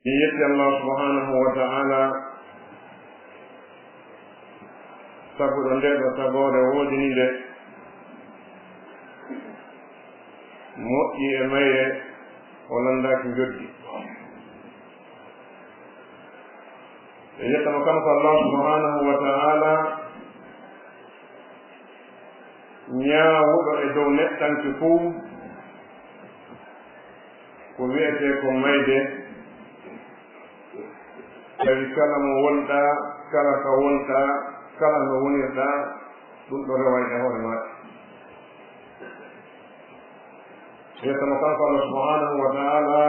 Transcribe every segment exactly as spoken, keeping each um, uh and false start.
En yetti Allah subhanahu wa ta'ala, sabuɗo nde ɗo saboore woodini nde, moƴƴi e mayre, o lanndaaki njoddi. En yettama kanko Allah subhanahu wa ta'ala, ñaawuɗo e dow neɗɗanke fuu, ko wi'etee ko mayde, tawi kala mo wonɗaa, kala ka wonɗaa, kala no wonirɗaa, ɗum ɗo reway e hoore maaɗa. Yettama kanko Allah subhanahu wa ta'ala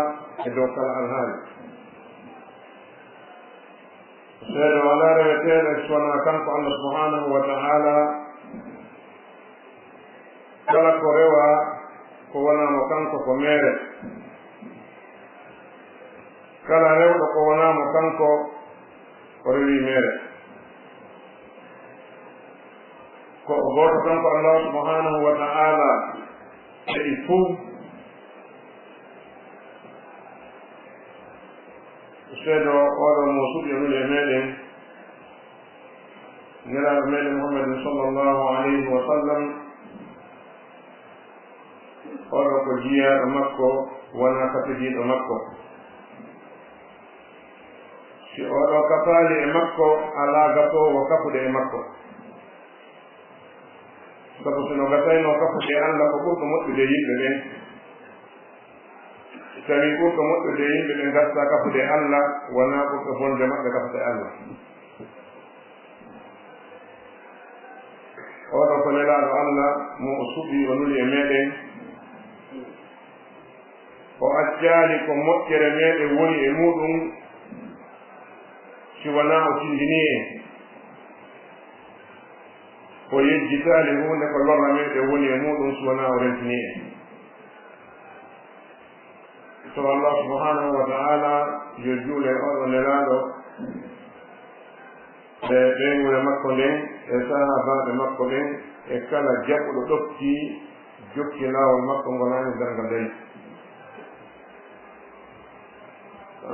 e dow kala alhaali. Seedo alaa reweteeɗo so wonaa kanko Allah subhanahu wa ta'ala. Kala ko rewaa ko wonaa mo kanko ko meere. Kala rewɗo ko wonaa mo kanko o rewii meere. Ko o gooto kanko Allah subhanahu wa ta'ala e ɗi fuu. Seedo oɗo mo suɓi e nuli e meɗen, Nelaaɗo meɗen Muhammadin sallallahu alayhi wa sallam, oɗo ko jiyaaɗo makko, wonaa kafidiiɗo makko. Si oɗo kafaali e makko, alaa gafoowo kafude e makko. Sabu si no gasayno kafude e Allah ko ɓurɗo moƴƴude e yimɓe ɓen. Si tawii ɓurɗo moƴƴude e yimɓe ɓen gastaa kafude e Allah, wonaa ɓurɗo bonde maɓɓe kafude e Allah. Oɗo ko Nelaaɗo Allah mo o suɓi, o nuli e meɗen. O accaali ko moƴƴere meɗen woni e muɗum, si wanaa o tindinii en. O yejjitaali huunde ko lorra meɗen woni e muɗum, si wanaa o rentinii en. So Allah subhanahu wa ta'ala yo juule oɗo Nelaaɗo, e ɓeynguure makko nden, e sahaabaaɓe makko ɓen, e kala jaɓuɗo ɗofti, jokki laawol makko ngol haa darngal dañi.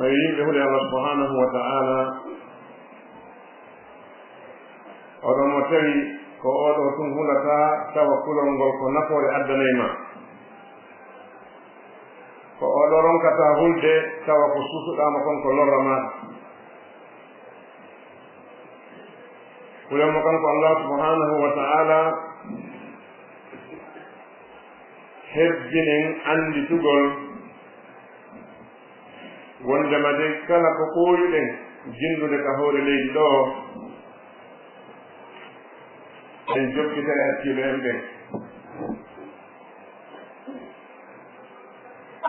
Yimɓe huɗe Allah subhanahu wa ta'ala, oɗo mo tawi ko oɗo tun hulata tawa kulol ngol ko nafoore addanay ma. Ko oɗo ronkata hulde tawa ko suusuɗaa mo kon ko lorra ma. Kulen mo kanko Allah subhanahu wa ta'ala, hebbinen annditugol wondema dey kala ko ɓooyuɗen jinndude ka hoore leydi ɗoo, en jokkita e arkiiɓe en ɓen.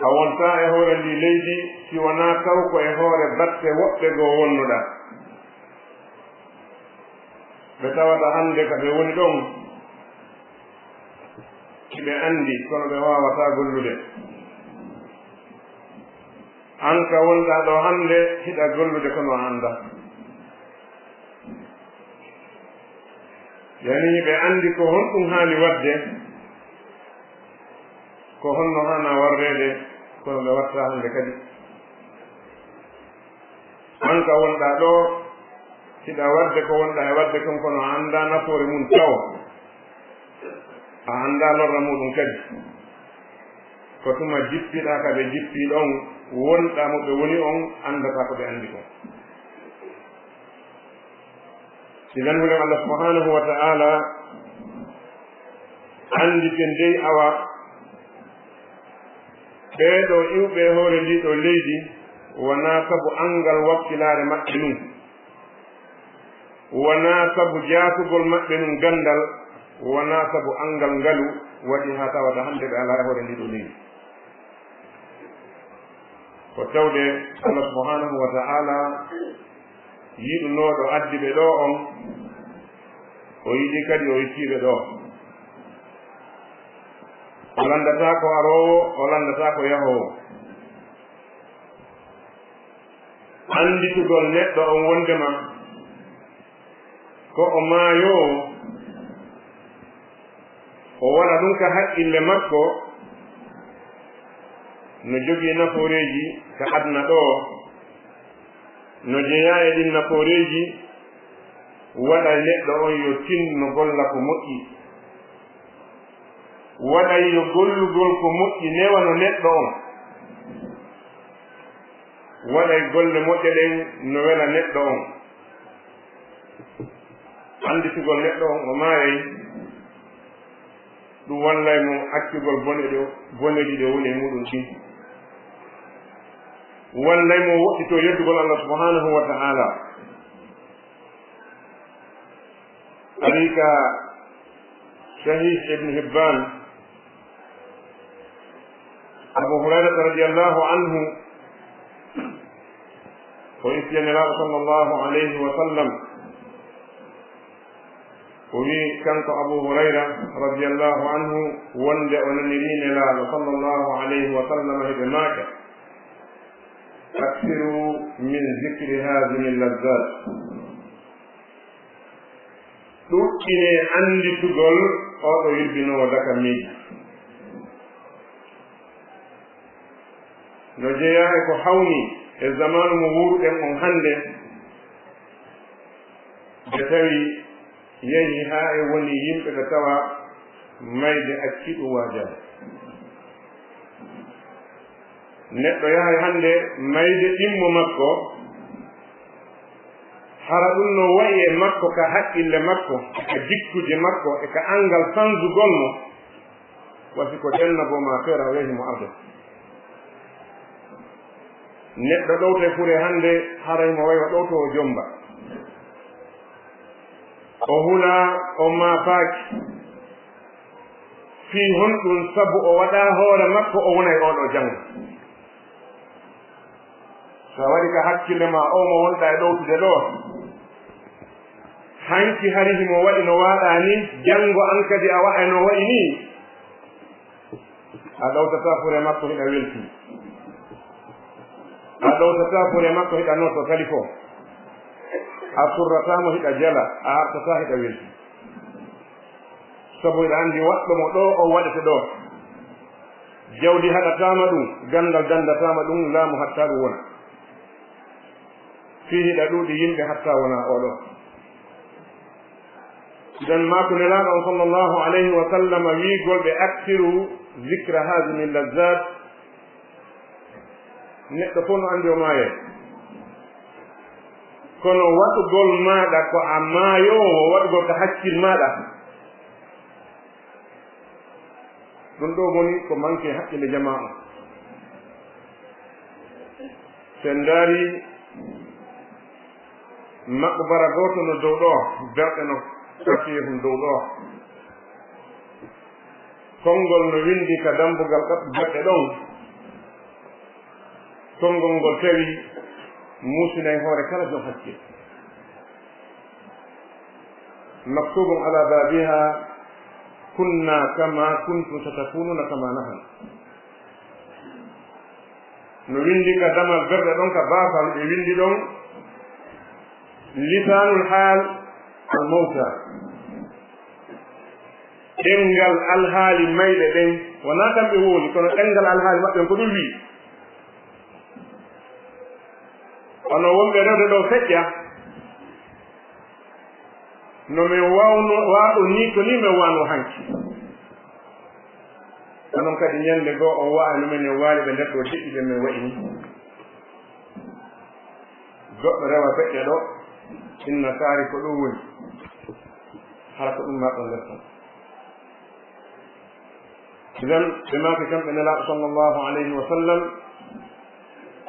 A wontaa e hoore ndii leydi si wonaa taw ko e hoore batte woɓɓe goo wonnuɗaa. Ɓe tawata hannde ka ɓe woni ɗon, hiɓe anndi, kono ɓe waawataa gollude. An ka wonɗaa ɗoo hannde, hiɗa gollude, kono a anndaa. Yani ɓe anndi ko honɗum haani waɗde, ko honno haanaa warreede, kono ɓe waɗtaa hannde kadi. An ka wonɗaa ɗoo, hiɗa waɗde ko wonɗaa e waɗde kon, kono a anndaa nafoore mum taw. A anndaa lorra muɗum kadi. Ko tuma jippiɗaa ka ɓe jippii ɗon, wonɗaa mo ɓe woni on, anndataa ko ɓe anndi kon. Idan, hulen Allah subhanahu wa ta'ala annditen dey awa ɓee ɗoo iwɓe e hoore ndii ɗoo leydi, wonaa sabu anngal wakkilaare maɓɓe nun, wonaa sabu jaatugol maɓɓe nun ganndal, wonaa sabu anngal ngalu waɗi haa tawata hannde ɓe alaa e hoore ndii ɗoo leydi. Ko tawde Allah subhanahu wa ta'ala yiɗunooɗo addi ɓe ɗoo on, o yiɗi kadi o ittii ɓe ɗoo. O lanndataa ko aroowo, o lanndataa ko yahoowo. Annditugol neɗɗo on wondema ko o maayoowo, o waɗa ɗum ka haqqille makko, no jogii nafooreeji ka aduna ɗoo, No jeyaa e ɗin nafooreeji, waɗay neɗɗo on yo tinno golla ko moƴƴi. Waɗay yo gollugol ko moƴƴi newano neɗɗo on. Waɗay golle moƴƴe ɗen no wela neɗɗo on. Annditugol neɗɗo on o maayay, ɗum wallay mo accugol bone ɗe, boneeji ɗe woni e muɗum ɗin. Wallay mo woɗɗitoo yeddugol Allah subhanahu wa ta'ala. Ari ka Sahih Ibn Hibban, Abu Hurairata radiyallahu anhu, o itti e Nelaaɗo sallallahu alayhi wa sallam, o wi kanko Abu Hurayra radiyallahu anhu wonde o naniri Nelaaɗo sallallahu alayhi wa sallam hiɓe maaka, "Aksiru min zikri haazimi lazzat." Ɗuɗɗinee annditugol oo ɗoo yirbinoowo dakamiiji. No jeyaa e ko hawni e zamaanu mo wuuruɗen on hannde, nde tawi yehi haa e woni yimɓe ɓe tawa mayde acci ɗum waajaade. Neɗɗo yahay hannde mayde ɗimmo makko, hara ɗum no wayi e makko ka haqqille makko, e ka jikkuuje makko, e ka anngal sanzugol mo, wa si ko dennabo maa feera o yahi mo arde. Neɗɗo ɗowte fure hannde, haray mo wayi o ɗowto o jomba. O hula, o maafaaki. Fii honɗum? Sabu o waɗaa hoore makko, o wonay oo ɗoo janngo. So a waɗi ka hakkille maa, oo mo wonɗaa e ɗowtude ɗoo, hanki hari himo waɗi no waaɗaa nii, janngo an kadi a waɗay no wayi nii, a ɗowtataa fure makko hiɗa weltii. A ɗowtataa fure makko hiɗa nooto kalifo. A surrataa mo hiɗa jala, a artataa hiɗa weltii. Sabu hiɗa anndi waɗɗo mo ɗoo, o waɗete ɗoo. Jawdi haɗataama ɗum, ganndal danndataama ɗum, laamu haɗtaa ɗum wona. Fii hiɗa ɗuuɗi yimɓe haɗtaa wona oo ɗoo. Idan maaku Nelaaɗo on sallallahu alayhi wa sallam wiigol ɓe: "Aksiru zikra haazimi lazzat." Neɗɗo fof no anndi o maayay. Kono waɗugol maaɗa ko a maayoowo, waɗugol ka hakkil maaɗa, ɗum ɗoo woni ko manke hakkille jamaa on. So en ndaari maqbara gooto no dow ɗoo, berɗe no kafihun dow ɗoo. Konngol no winndi ka dambugal ɗaɓɓu berɗe ɗon. Konngol ngol tawi muusinay hoore kala jom hakkil. Maktubun ala babiha: "Kunna kama kuntum, satakununa kama nahnu." No winndi ka damal berɗe ɗon, ka baafal, ɓe winndi ɗon: "Lisaanul haal al mawta." Ɗemngal alhaali mayɓe ɓen, wonaa kamɓe wowli, kono ɗemngal alhaali maɓɓe ko ɗum wi'i. Wano wonɓe rewde ɗoo feƴƴa, no men waawno, waaɗo nii ko nii men waano hanki. Onon kadi ñande goo on wa'a no men en waali ɓe nder ɗoo deƴƴi ɓe men wa'i nii. Goɗɗo rewa feƴƴa ɗoo, inna kaari ko ɗum woni. Hara ko ɗum maa ɗon nder tan. Idan, ɓe maaki kamɓe Nelaaɗo sallallahu alayhi wa sallam: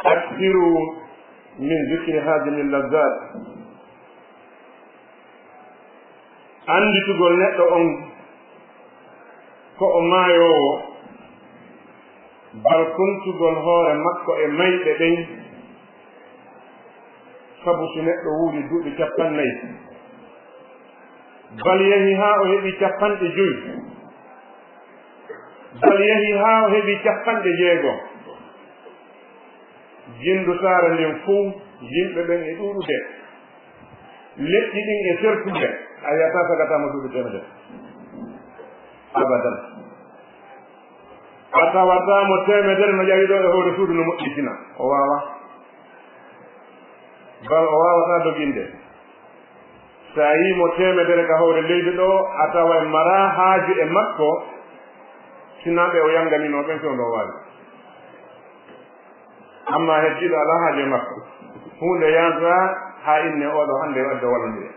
"Aksiru min zikri haazimi lazzat." Annditugol neɗɗo on ko o maayoowo, balkontugol hoore makko e mayɓe ɓen, sabu si neɗɗo wuuri duuɓi cappannayi, bal yahi haa o heɓi cappanɗe joyi, bal yahi haa o heɓi cappanɗe jeego, jinndu saare nden fow, yimɓe ɓen e ɗuuɗude, leƴƴi ɗin e sertude, a yi'ataa sagataama duuɓi teemedere. Abadan. A tawataa mo teemedere no ƴawi ɗoo e hoore suudu no moƴƴitina. O waawaa. Bal o waawataa doginde. So a yii mo teemedere ka hoore leydi ɗo, a tawa maraa haaju e makko, sinaa ɓe o yannganinoo ɓen fewndo o waawi. Amma heddiiɗo alaa haaju e makko. Huunde yantaa haa inne oo ɗo hannde yo adda wallondire.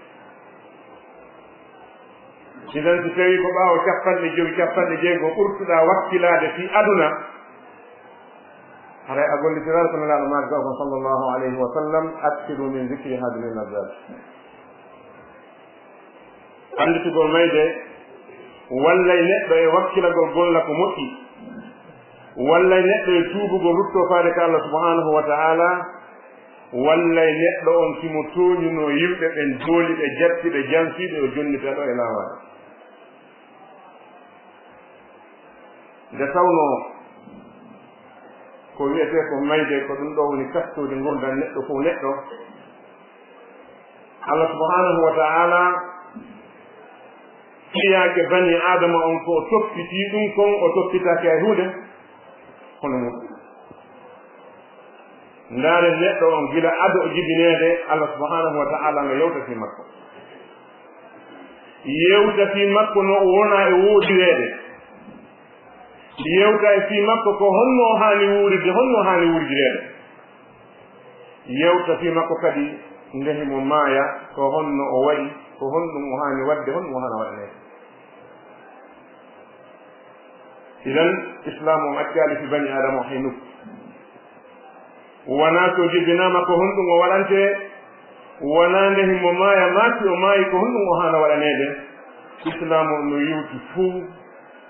Idan, si tawii ko ɓaawo capanɗe jowi, capanɗe jeego ɓurtuɗaa wakkilaade fii aduna, haray a gollitiral ko Nelaaɗo maaki ko, sallallahu alayhi wa sallam, "Aksiru min zikri hadhihi lazzat." Annditugol mayde wallay neɗɗo e wakkilagol golla ko moƴƴi, wallay neɗɗo e tuubugol ruttoo faade ka Allah subhanahu wa ta'ala, wallay neɗɗo on si mo tooñunoo yimɓe ɓen, dooli ɓe, jatti ɓe, jansi ɓe, o jonnita ɗo e laawaare. Nde tawnoo ko wi'etee ko mayde, ko ɗum ɗo woni kastoode ngurndan neɗɗo fof neɗɗo. Allah subhanahu wa ta'ala fiyaake bani Aadama on ko o toppitii ɗum kon, o toppitaake hay huunde hono mum. Ndaaren neɗɗo on gila ado o jibineede, Allah subhanahu wa ta'ala no yewta fii makko. Yewta fii makko no o wona e woodireede. Yewta e fii makko ko honno o haani wuuride, honno o haani wuurdireede. Yewta fii makko kadi nde himo maaya, ko honno o wa'i, ko honɗum o haani waɗde, honɗum o haana waɗaneede. Idan, Islaamu on accaali fii bani Aadama o hay nokku. Wanaa so jibinaama ko honɗum o waɗantee, wanaa nde himo maaya, maa si o maayi ko honɗum o haana waɗaneede. Islaamu on no yewti fuu,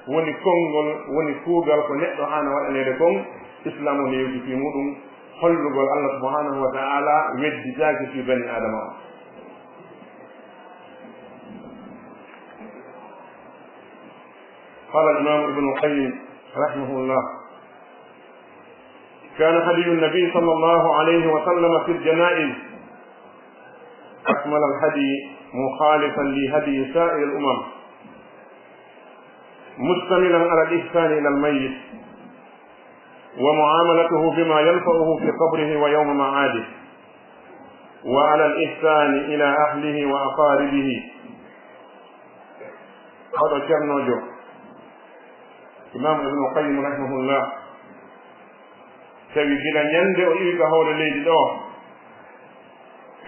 woni konngol, woni kuugal ko neɗɗo haana waɗaneede kon, Islaamu on no yewti fii muuɗum, hollugol Allah subhanahu wa ta'ala wedditaaki fii bani Aadama on. قال الإمام ابن القيم رحمه الله: كان هدي النبي صلى الله عليه وسلم في الجنائز أكمل الهدي مخالفا لهدي سائر الأمم، مشتملا على الإحسان إلى الميت ومعاملته بما ينفعه في قبره ويوم معاده، وعلى الإحسان إلى أهله وأقاربه. Oɗo Ceernoojo, Imam Ibnu Qayyim rahimahullah, tawi gila ñande o iwi ka hoore leydi ɗo,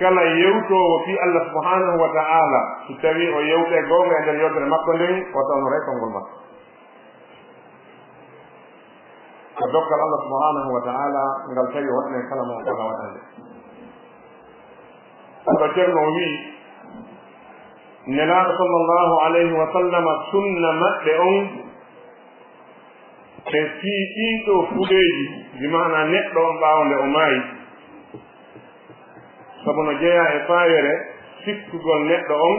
kala yewtoowo fii Allah subhanahu wa ta'ala, si tawi o yewtay goonga e nder yewtere makko nden, o tawnoray konngol makko. Ko dokkal Allah subhanahu wa ta'ala ngal tawi o waɗanay kala mo o fota waɗande. Oɗo Ceerno o wi'i, Nelaaɗo sallallahu alayhi wa sallam, sunna maɓɓe on e fii ɗii ɗoo fuɗeeji, bi maana neɗɗo on ɓaawo nde o maayi, sabu no jeyaa e faayere sikkugol neɗɗo on,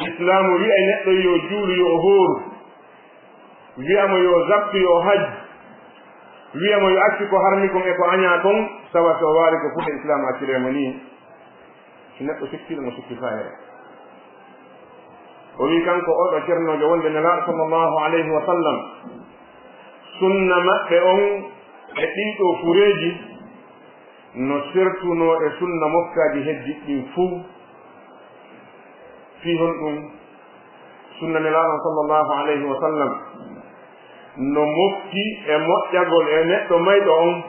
Islaamu wi'ay neɗɗo yo juulu, yo o hooru, wi'a mo yo zakku, yo o hajju, wi'a mo yo accu ko harmi kon e ko añaa kon, sawa si o waali ko fuɗe Islaamu acciree mo nii. Si neɗɗo sikkiiɗo mo sikki faayere. O wi'i kanko oɗo Ceernoojo wonde Nelaaɗo sallallahu alayhi wa sallam, sunna maɓɓe on e ɗii ɗoo fureeji no sertunoo e sunna moftaaji heddiiɗi ɗin fow. Fii honɗum? Sunna Nelaaɗo sallallahu alayhi wa sallam no mofti e moƴƴagol e neɗɗo mayɗo on,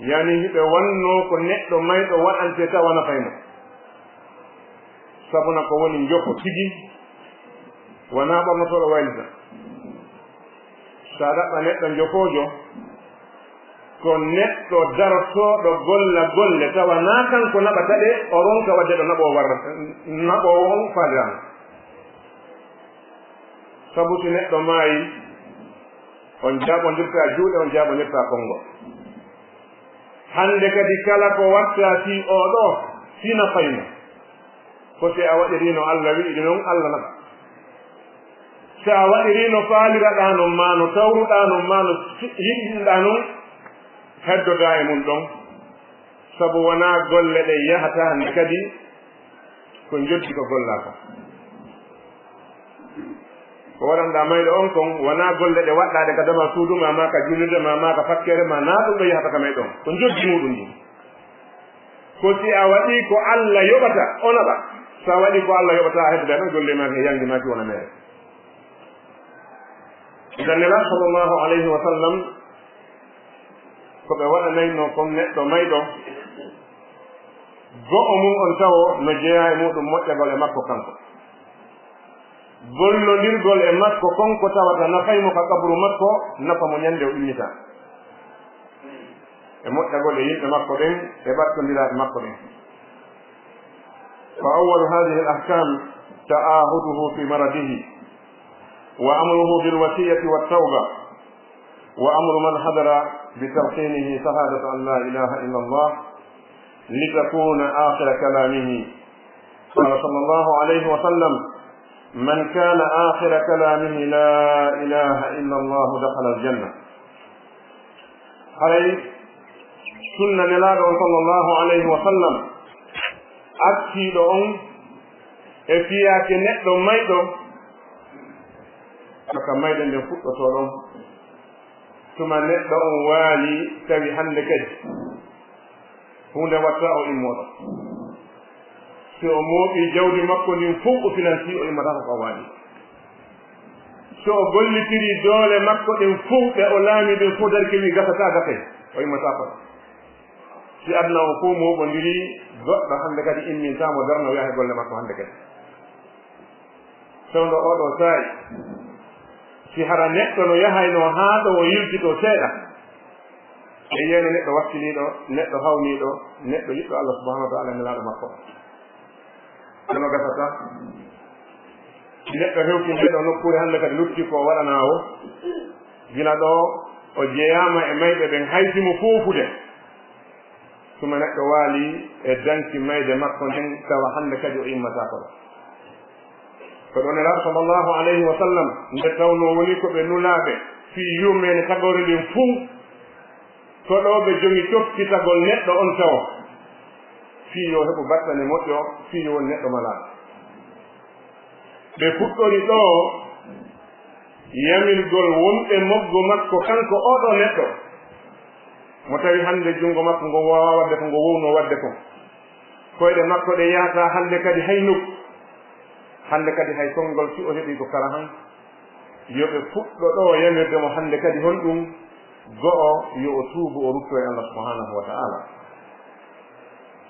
yani hiɓe wannoo ko neɗɗo mayɗo waɗantee tawa nafay mo. Sabuna ko woni njoko tigi, wanaa ɓornotooɗo waylita. So a ɗaɓɓa neɗɗo njokoojo, ko neɗɗo darotooɗo golla golle, tawa naa kanko naɓata ɗe, o ronka waɗde ɗo naɓoowo warra-, naɓoowo on faaliraano. Sabu si neɗɗo maayi, on jaaɓondirtaa juuɗe, on jaaɓondirtaa konngol. Hannde kadi kala ko waɗtaa fii oo ɗoo, fii nafay mo. Ko si a waɗirii no Alla wi'iri non, Alla nafa. Si a waɗirii no faaliraɗaa non, maa no tawruɗaa non, maa no fi-, yimɗinɗaa non, heddodaa e mun ɗon. Sabu wanaa golle ɗe yahata hannde kadi ko njoddi ko gollaa kon. Ko waɗanɗaa mayɗo on kon, wanaa golle ɗe waɗɗaaɗe ka damal suudu maa, maa ka juulirde maa, maa ka fakkere maa, naa ɗum ɗo yahata ka mayɗo on. Ko njoddi muuɗum ndin. Ko si a waɗii ko Alla yoɓata, o naɓa. So a waɗii ko Alla yoɓata, a heɓataa ɗon golle maa, e yannge maa ki wona meere. Idan Nelaaɗo sallallahu alayhi wa sallam, ko ɓe waɗanaynoo kon neɗɗo mayɗo, go'o mum on tawo no jeyaa e muuɗum moƴƴagol e makko kanko. Gollondirgol e makko kon ko tawata nafay mo ka qabru makko, nafa mo ñande o immitaa. E moƴƴagol e yimɓe makko ɓen, e ɓattondiraaɓe makko ɓen. Fa awwalu hadhihi al-ahkam ta'ahuduhu fi maradihi, wa amruhu bil wasiyati wat tawba, wa amru man hadara bi talqinihi shahadata an la ilaha illa Allah litakuna akhira kalamihi. Qala sallallahu alayhi wa sallam, man kana akhira kalamihi la ilaha illa Allah dakhala al-janna. Haray sunna Nelaaɗo on sallallahu alayhi wa sallam, artiiɗo on e fiyaake neɗɗo mayɗo, ko ka mayde nden fuɗɗotoo ɗon. Tuma neɗɗo on waali, tawi hannde kadi huunde watta, o immooɗo. Si o mooɓii jawdi makko ndin fow, o finantii, o immataako ko o waali. So o gollitirii doole makko ɗen fow, ɗe o laamii ɗen fow, darike wii gasataa, gasee, o immataako. Si aduna on fow mooɓondirii, goɗɗo hannde kadi immintaa mo, darna o yaha e golle makko hannde kadi. Fewndo oo ɗoo saa'i, si hara neɗɗo no yahaynoo haa ɗo o yiltitoo seeɗa, e yi'ayno neɗɗo wakkiliiɗo, neɗɗo hawniiɗo, neɗɗo yiɗɗo Allah subhanahu wa ta'ala e Nelaaɗo makko. Kono gasata, si neɗɗo hewti ndee ɗoo nokkuure hannde kadi lutti ko o waɗanaa o, gila ɗo o jeyaama e mayɓe ɓen, hay si mo foofude. Tuma neɗɗo waali e danki mayde makko nden, tawa hannde kadi o immataako ɗo. Ko ɗo Nelaaɗo sallallahu alayhi wa sallam, nde tawnoo woni ko ɓe nulaaɓe fii yurmeende tagoore nden fuu, ko ɗo ɓe jogi cokkitagol neɗɗo on tawo, fii yo heɓu battane moƴƴo, fii yo won neɗɗo malaaɗo. Ɓe fuɗɗori ɗo yamirgol wonɓe moggo makko, kanko oo ɗoo neɗɗo, mo tawi hannde junngo makko ngo waawaa waɗde ko ngo wownoo waɗde kon, koyɗe makko ɗe yahataa hannde kadi hay nokku, hannde kadi hay konngol, si o heɓii ko karahan, yo ɓe fuɗɗo ɗo yamirde mo hannde kadi honɗum? Go'o, yo o tuubu, o rutto e Allah subhanahu wa ta'ala.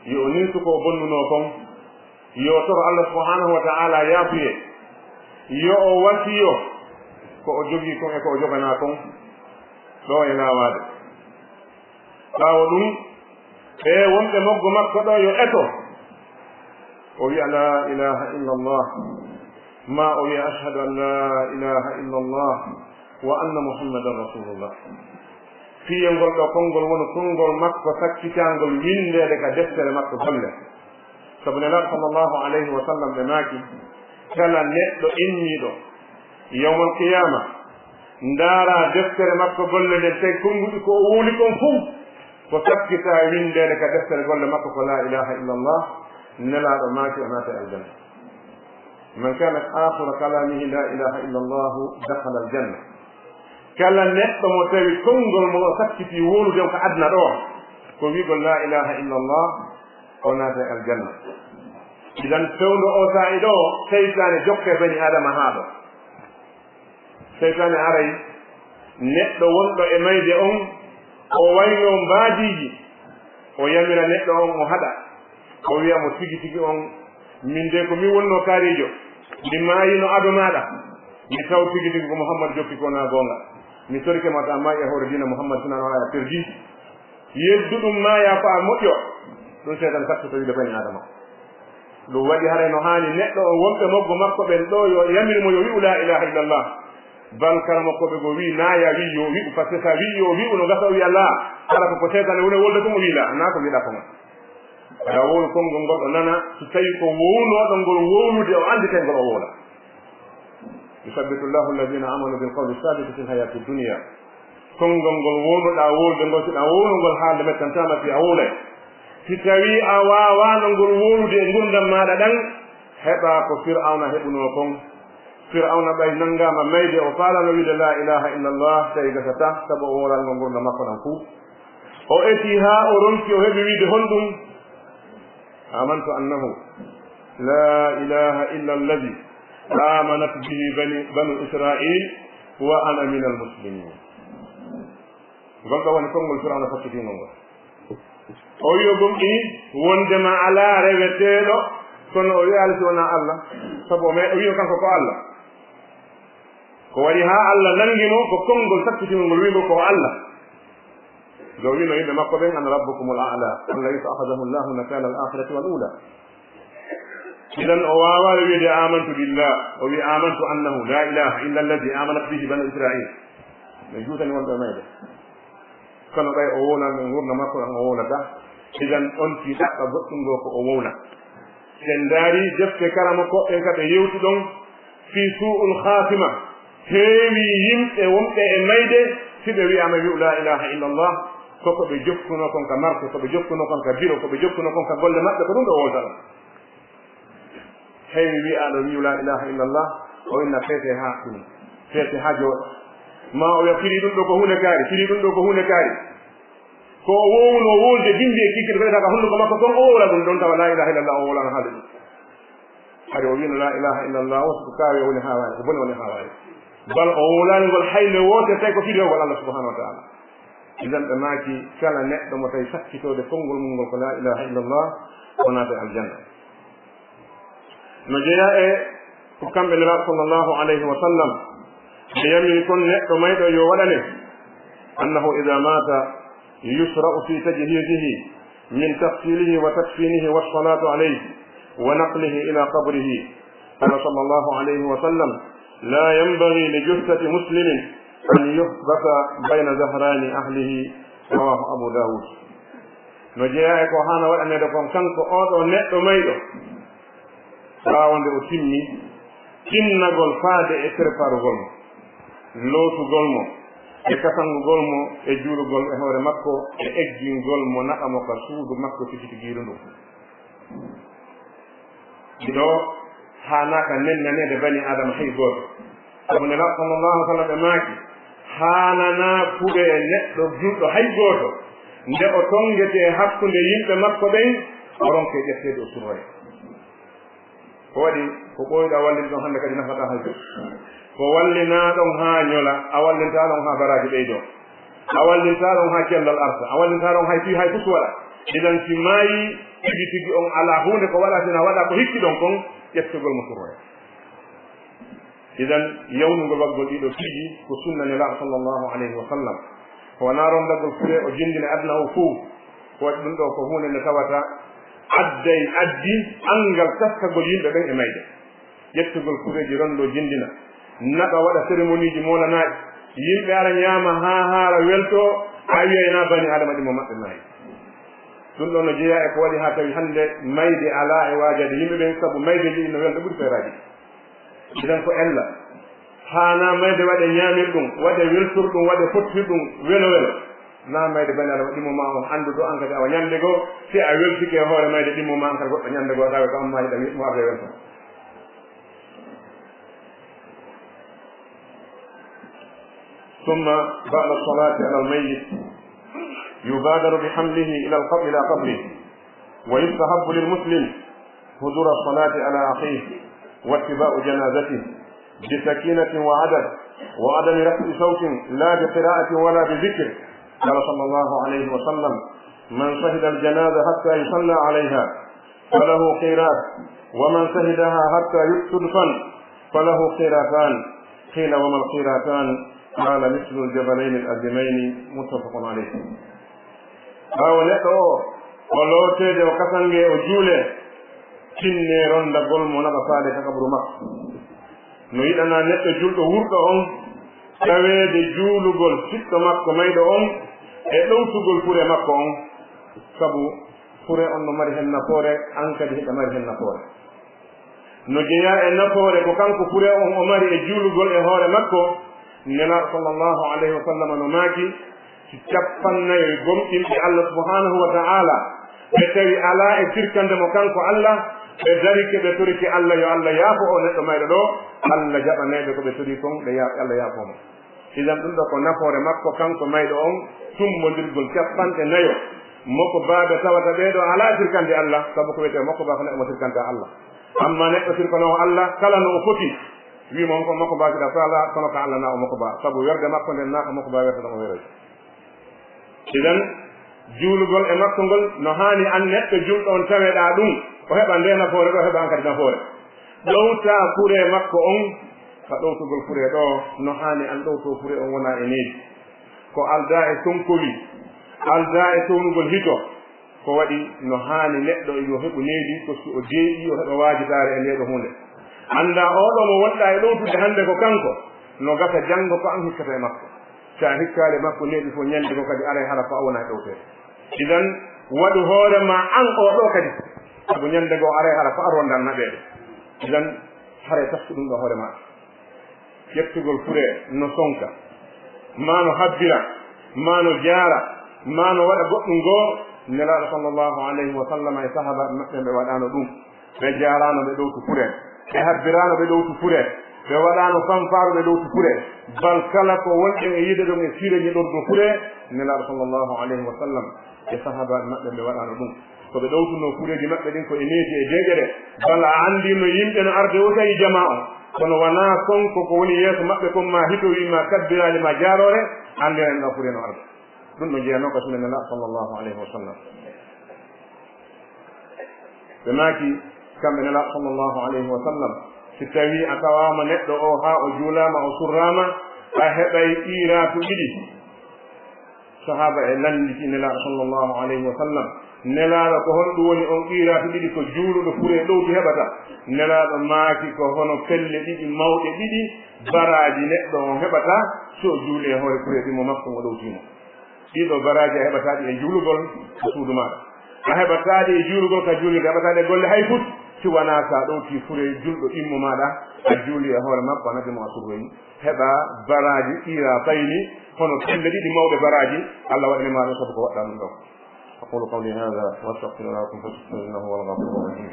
Yo o ninsu ko o bonnunoo kon. Yo o toro Allah subhanahu wa ta'ala yaafuye. Yo o wasiyo ko o jogii kon e ko o joganaa kon ɗo e laawaade. Ɓaawo ɗum, ɓe wonɓe moggo makko ɗo yo eto, o wi'a, "La ilaha illallah," maa o wi'a, "Ashhadu an la ilaha illallah wa anna Muhammadan Rasulullah." Fiyangol ɗo konngol woni konngol makko sakkitaangol winndeede ka deftere makko golle. Sabu Nelaaɗo sallallahu alayhi wa sallam ɓe maaki, kala neɗɗo immiiɗo yawmal qiyaama, ndaara deftere makko golle nden, tawi konnguɗi ko o wowli kon fow, ko sakkitaa winndeede ka deftere golle makko ko laa ilaaha illallah, Nelaaɗo maaki o naata e aljanna. Man kanat akhira kalamihi la ilaha illa Allah dakhala al janna. Kala neɗɗo mo tawi konngol mo o sakkiti wowlude on ka aduna ɗo, ko wi'gol la ilaha illa Allah, o naata e aljanna. Idan fewndo o saa'i ɗo, seytaane jokke bani Adama haa ɗo. Seytaane aray neɗɗo wonɗo e mayde on, o waynoo mbaadiiji, o yamira neɗɗo on, o haɗa, o wi'a mo, "Tigi tigi on, min de ko min wonnoo kaariijo, mi maayino ado maaɗa, mi taw tigi tigi ko Muhammad jokki ko naa goonga. Mi torike ma, ta maayi e hoore diina Muhammad, sinaa no haya perdi." Yeddu ɗum maayaa ko a moƴƴo. Ɗum seytaane sakkito wi'ude bani Adama. Ɗum waɗi haray no haani neɗɗo on wonɓe moggo makko ɓen ɗo yo yamir mo yo wi'u laa ilaaha illallah. Bal karamokooɓe goo wi'i naa ya wi'i yo wi'u, par ce que sa wi'i yo wi'u no gasa o wi'a laa. Hara ko ko seytaane woni wolde kon o wi'i laa, naa ko wi'uɗaa kon. Aɗa wowlu konngol ngol o nana, so tawi ko wownooɗo ngol wowlude o annditay ngol o wowla. Yusabbitu Allahu alladhina amanu bil qawli thabiti fil hayati dunya. Konngol ngol wowluɗaa wowlude ngol, si ɗaa wowlu ngol haalde mettantaama fii a wowlay. Si tawii a waawaano ngol wowlude e ngurndan maaɗa ɗan, heɓaa ko Fir'awna heɓunoo kon. Fir'awna ɓay nanngaama mayde, o faalano wi'ude laa ilaaha illallah, tawi gasataa, sabu o wowlaali ngol ngurndan makko ɗan fuu. O etii haa o ronki, o heɓi wi'ude honɗum? آمنت أنه لا إله إلا الذي آمنت به بني، بنو إسرائيل وأنا من المسلمين. Ngol ɗo woni konngol Firawna fottitingol ngol. O wi'o gomɗini wondema alaa reweteeɗo, kono o wi'aali si wonaa Allah, sabu o me-, o wi'o kanko ko Allah. Ko waɗi haa Allah nanngi mo ko konngol sakkitingol ngol wi'ngol ko o Allah. Nde o wi'no yimɓe makko ɓen, "Ana rabbukumul a'la, alladhi fa akhadhahu Allahu nakala al-akhirati wal ula." Idan o waawaali wi'de, "Amantu billah." O wi'i, "Amantu annahu la ilaha illa alladhi amanat bihi banu Israil." Ɓe juutani wonɓe mayde. Kono ɓay o wowlan ngurndan makko ɗan o wowlata. Idan on fii ɗaɓɓa goɗɗum goo ko o wowla. Si en ndaari defte karamokooɓe ɓen ka ɓe yewti ɗon fii suu'ul khaatima, heewi yimɓe wonɓe e mayde, si ɓe wi'aama wi'u laa ilaaha illallah, ko ko ɓe jokkunoo kon ka marché, ko ɓe jokkunoo kon ka biro, ko ɓe jokkunoo kon ka golle maɓɓe, ko ɗum ɗo wowlata ɗon. Heewi wi'aaɗo wi'u laa ilaaha illallah, o inna feete haa ɗum, feete haa jooɗo. Maa o wi'a firi ɗum ɗo ko huunde kaari, firi ɗum ɗo ko huunde kaari. Ko o wowno wolde bimbi e kiikiiɗe ko ɓeɗata ka hunnduko makko kon, o wowla ɗum ɗon tawa laa ilaaha illallah, o wowlano haalde ɗum. Hari o wi'no laa ilaaha illallah, o ko kaawi o woni haawaare, ko bone woni haawaare. Bal o wowlaani ngol hay nde wootere, tawi ko fidewgol Allah subhanahu wa ta'ala. Idan ɓe maaki kala neɗɗo mo tawi sakkitoode konngol mum ngol ko laa ilaaha illallah, o naata aljanna. No jeyaa e ko kamɓe Nelaaɗo sallallahu alayhi wa sallam ɓe yamiri kon neɗɗo mayɗo yo waɗane, annahu idha mata yusra'u fi tajhizihi min taghsilihi wa takfinihi wa salatu alayhi wa naqlihi ila qabrihi. Qala sallallahu alayhi wa sallam, la yanbaghi li juthati muslimin an yuhbasa bayna zahrani ahlihi. Rawahu Abu Dawud. No jeyaa e ko haana waɗaneede kon, kanko oo ɗoo neɗɗo mayɗo, ɓaawo nde o timmi, tinnagol faade e preparugol mo, lootugol mo, e kasangugol mo, e juulugol e hoore makko, e eggingol mo naɓa mo ka suudu makko tigi tigiiru ndun. Ɗiɗo, haanaaka nennaneede bani Aadama hay gooto. Sabu Nelaaɗo sallallahu alaihi wa sallam ɓe maaki, haananaa furee neɗɗo julɗo hay gooto, nde o tonngetee hakkunde yimɓe makko ɓen, o ronkee ƴetteede o surroya. Ko waɗi, ko ɓooyɗaa wallinde ɗon hannde kadi nafataa hay gooto. Ko wallinaa ɗon haa ñola, a wallintaa ɗon haa baraaji ɓeydoo. A wallintaa ɗon haa cellal arta, a wallintaa ɗon hay fii hay fus waɗa. Idan si maayii tigi tigi on alaa huunde ko waɗaa, si na waɗaa ko hikki ɗon kon, ƴettugol mo surroya. Idan yawnugol waɗgol ɗiɗo piiji ko sunna Nelaaɗo sallallahu alayhi wa sallam. Ko wanaa ronndagol furee o jinndina aduna o fow. Ko waɗi ɗum ɗoo ko huunde nde tawata adday addi anngal taskagol yimɓe ɓen e mayde. Ƴettugol kureeji, ronndoo, jinndina, naɓa, waɗa cérémonieji moolanaaɗi. Yimɓe ara ñaama haa haara, weltoo, a wi'ay na bani Aadama ɗimmo maɓɓe maayi. Ɗum ɗoo no jeyaa e ko waɗi haa tawi hannde mayde alaa e waajaade yimɓe ɓen, sabu maydeeji ɗin no welda ɓuri feeraaji ɗin. Idan ko ella, haanaa mayde waɗe ñaamirɗum, waɗe weltorɗum, waɗe fottirɗum welo welo. Na mayde bani Aadama ɗimmo ma on anndu ɗo an kadi awa ñande goo, si a weltike e hoore mayde ɗimmo ma an kadi goɗɗo ñande goo, tawi ko an maayiɗo, wi mo arde welto. ثم بعد الصلاة على الميت يبادر بحمله إلى القبر، إلى قبره، ويستحب للمسلم حضور الصلاة على أخيه واتباع جنازته بسكينة وأدب وعدم رفع صوت لا بقراءة ولا بذكر. قال صلى الله عليه وسلم: من شهد الجنازة حتى يصلى عليها فله قيراط، ومن شهدها حتى تدفن فله قيراطان. قيل: وما القيراطان؟ قال: مثل الجبلين العظيمين. متفق عليه. Ɓaawo neɗɗo o, o looteede, o kasangee, o juulee, tinnee ronndagol mo naɓa faade ka qabru makko. No yiɗanaa neɗɗo julɗo wuurɗo on taweede juulugol siɗɗo makko mayɗo on e ɗowtugol furee makko on, sabu furee on no mari hen nafoore, an kadi hiɗa mari hen nafoore. No jeyaa e nafoore ko kanko furee on o mari e juulugol e hoore makko, Nelaaɗo sallallahu alayhi wa sallam no maaki, si cappannayo gomɗinɓe Allah subhanahu wa ta'ala ɓe tawi alaa e sirkande mo kanko Allah, ɓe darike, ɓe torike Allah yo Allah yaafo o neɗɗo mayɗo ɗo, Allah jaɓanay ɓe ko ɓe torii kon, ɓe ya-, Allah yaafo mo. Idan ɗum ɗo ko nafoore makko kanko mayɗo on, tummbondirgol cappanɗe nayo. Mokobaaɓe tawata ɓee ɗoo alaa sirkande Allah, sabu ko wiyetee mokobaa ko neɗɗo mo sirkanta Allah. Amma neɗɗo sirkanoowo Allah, kala no o foti, wiima on ko mokobaa, siɗa faala, kono ka Allah na o mokobaa, sabu werde makko nden na ko mokobaa werde no o weroy. Idan, juulugol e makko ngol no haani an neɗɗo julɗo on taweɗaa ɗum, o heɓa ndee nafoore ɗoo, heɓa an kadi nafoore. Ɗowtaa furee makko on, ka ɗowtugol furee ɗoo, no haani an ɗowtoo furee on wonaa e needi. Ko aldaa e sonkoli, aldaa e townugol hito, ko waɗi no haani neɗɗo yo heɓu needi, ko si o deeƴii, o heɓa waajitaare e ndee ɗoo huunde. Anndaa oo ɗoo mo wonɗaa e ɗowtude hannde ko kanko, no gasa janngo ko an hikkata e makko. Si a hikkaali e makko needi fof, ñande goo kadi aray hara ko a wona e ɗowteede. Idan, waɗu hoore maa an oo ɗoo kadi, sabu ñande goo aray hara ko a rondan naɓeede. Idan, haray taftu ɗum ɗoo hoore maa. Ƴettugol furee no sonka, maa no habbira, maa no jaara, maa no waɗa goɗɗum goo, Nelaaɗo sallallahu alayhi wa sallam e sahaabaaɓe maɓɓe ɓe waɗaano ɗum. Ɓe jaaraano ɓe ɗowtu furee, ɓe habbiraano ɓe ɗowtu furee, ɓe waɗaano fanfaaru ɓe ɗowtu furee. Bal kala ko wonɗen e yiide ɗum e fireeji ɗowtu furee, Nelaaɗo sallallahu alayhi wa sallam e sahaabaaɓe maɓɓe ɓe waɗaano ɗum. Ko ɓe ɗowtunoo fureeji maɓɓe ɗin ko e needi e deeƴere. Bal a anndii no yimɓe no arde o tawi jamaa o. Kono wanaa sonko ko woni yeeso maɓɓe kon maa hito wii maa kabbiraali maa jaaroore, anndiran ɗoo furee no arde. Ɗum no jeyanoo ka sunna Nelaaɗo sallallahu alayhi wa sallam. Ɓe maaki, kamɓe Nelaaɗo sallallahu alayhi wa sallam, si tawii a tawaama neɗɗo o haa o juulaama, o surraama, a heɓay qiiraatu ɗiɗi. Sahaaba e lannditi Nelaaɗo sallallahu alayhi wa sallam, Nelaaɗo, ko honɗum woni on qiiraatu ɗiɗi? Ko juuluɗo furee ɗowti heɓata? Nelaaɗo maaki, ko hono pelle ɗiɗi mawɗe ɗiɗi baraaji neɗɗo on heɓata si o juuli e hoore furee ɗimmo makko mo ɗowtii mo. Ɗii ɗoo baraaji a heɓataa ɗi e juulugol ka suudu maaɗa. A heɓataa ɗi e juulugol ka juulirde, a heɓataa ɗi e golle hay fut, si wanaa si a ɗowtii furee julɗo ɗimmo maaɗa, a juuli e hoore makko, a naɓi mo, a surroyi. Heɓa baraaji qiiraatayni, hono pelle ɗiɗi mawɗe baraaji, Allah waɗani ma ɗum sabu ko waɗɗaa ɗum ɗoo. أقول قولي هذا وأستغفر الله لكم فاستغفروه إنه هو الغفور الرحيم.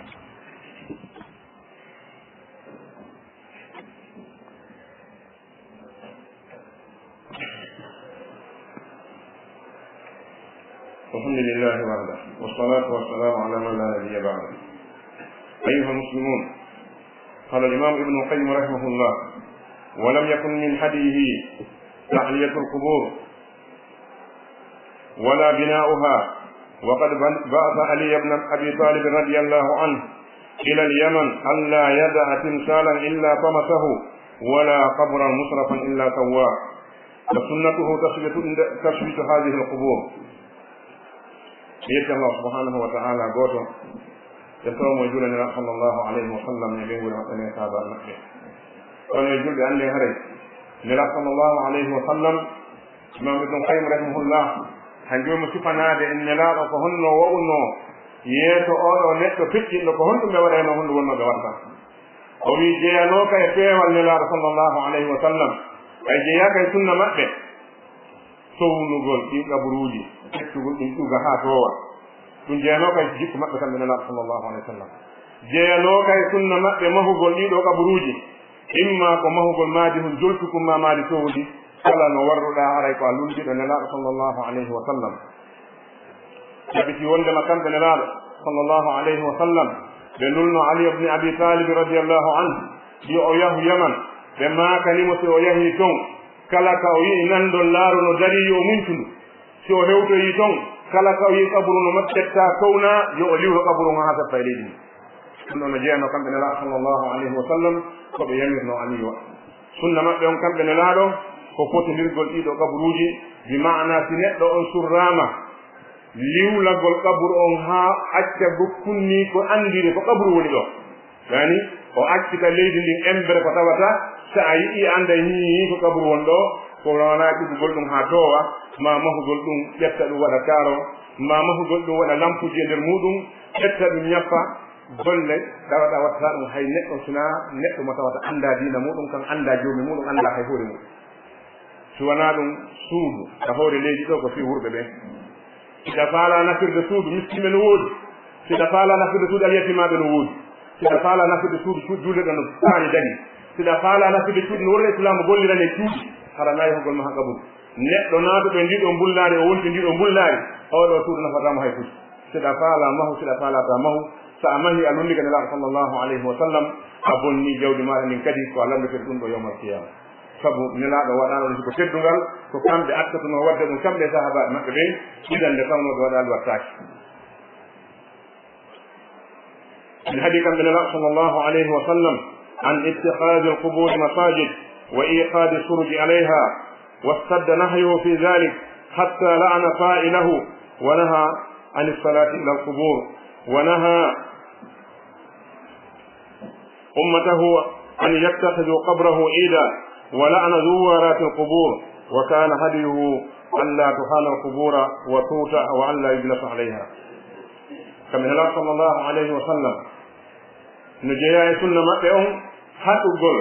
الحمد لله وحده، والصلاة والسلام على من لا نبي بعده. أيها المسلمون، قال الإمام ابن القيم رحمه الله: "ولم يكن من هديه تعلية القبور ولا بناؤها، وقد بعث علي بن أبي طالب رضي الله عنه إلى اليمن ألا يدع تمثالا إلا طمسه، ولا قبرا مشرفا إلا سواه، وسنته تشبيت، تشبيت هذه القبور." Yetti Allah subhanahu wa ta'ala gooto, e toomo e juula Nelaaɗo sallallahu alayhi wa sallam e ɓeynguure maɓɓe ɓe e sahaabaaɓe maɓɓe. Kono e julɓe annden haray Nelaaɗo sallallahu alayhi wa sallam, Imam Ibn Qayyim rahimahullah, han jooni mo sifanaade en Nelaaɗo ko honno wa'unoo yeeso oo ɗoo neɗɗo feƴƴinɗo, ko honɗum ɓe waɗaynoo, honɗum wonnoo ɓe waɗata. O wi'i jeyanooka e peewal Nelaaɗo sallallahu alayhi wa sallam, ɓay jeyaaka e sunna maɓɓe, sownugol ɗin qaburuuji, ƴettugol ɗin ƴuga haa toowa. Ɗum jeyanooka e jikku maɓɓe kamɓe Nelaaɗo sallallahu alayhi wa sallam. Jeyanooka e sunna maɓɓe mahugol ɗii ɗoo qaburuuji, imma ko mahugol maadi hun joltukun maa maadi towndi, kala no warruɗaa haray ko a lunndiiɗo Nelaaɗo sallallahu alayhi wa sallam. Tabiti wondema kamɓe Nelaaɗo sallallahu alayhi wa sallam, ɓe nulno Ali ibn Abi Talib radiyallahu anhu, yo o yahu Yaman, ɓe maakani mo si o yahii ton, kala ka o yi'i nanndol laaru no darii, yo o muñtu ndu. Si o hewtoyii ton, kala ka o yi'i qaburu no ƴettaa townaa, yo o liwro qaburu on haa setta e leydi ndin. Ɗum ɗon no jeyanoo kamɓe Nelaaɗo sallallahu alayhi wa sallam, ko ɓe yamirnoo Aliyu waɗa. Sunna maɓɓe on kamɓe Nelaaɗo, ko fotondirgol ɗii ɗoo qaburuuji, bi maana si neɗɗo on surraama, liwlagol qaburu on haa acca gokkun nii ko anndiri ko qaburu woni ɗoo. Yani, o accita leydi ndin embere ko tawata, so a yi'ii, a annday nii ko qaburu woni ɗoo, ko wonaa ƴuggugol ɗum haa toowa, maa mahugol ɗum ƴetta ɗum waɗa kaaro, maa mahugol ɗum waɗa lampuuji e nder muuɗum, ƴetta ɗum ñaffa, golle ɗawaɗa waɗata ɗum hay neɗɗo, sinaa neɗɗo mo tawata anndaa diina muuɗum, kan anndaa joomi muuɗum, anndaa hay hoore muuɗum. Si wanaa ɗum, suudu ka hoore leydi ɗoo ko fii wuurɓe ɓen. Siɗa faalaa nafirde suudu, miskiinɓe no woodi. Siɗa faalaa nafirde suudu, alyatiimaaɓe no woodi. Siɗa faalaa nafirde suudu, cu-, juulirɗo no saani daɗi. Siɗa faalaa nafirde cuuɗi no worre Islaamu gollirane cuuɗi, hara na yahugol ma haa qaburu. Neɗɗo naatuɗo e ndiɗo mbullaari, o wonti ndiɗo mbullaari, oo ɗoo suudu nafataa mo hay fus. Si ɗa faalaa mahu, si ɗa faalataa mahu, so a mahii a lunndike Nelaaɗo sallallahu alayhi wa sallam, a bonnii jawdi maaɗa ndin kadi, ko a lanndotorii ɗum ɗoo yawmal qiyaama. Sabu Nelaaɗo waɗaano ɗum ko teddungal, ko kamɓe accatunoo waɗde ɗum, kamɓe e sahaabaaɓe maɓɓe ɓen, idan nde tawnoo ɓe waɗaali waɗtaake. En haɗi kamɓe Nelaaɗo sallallahu alayhi wa sallam, عن اتخاذ القبور مساجد وإيقاد السرج عليها، واشتد نهيه في ذلك حتى لعن فاعله، ونهى عن الصلاة إلى القبور، ونهى أمته أن يتخذوا قبره عيدا، ولعن زوارات القبور، وكان هديه ألا تهان القبور وتوتأ وألا يجلس عليها. Kamɓe Nelaaɗo sallallahu alayhi wa sallam, no jeyaa e sunna maɓɓe on haɗugol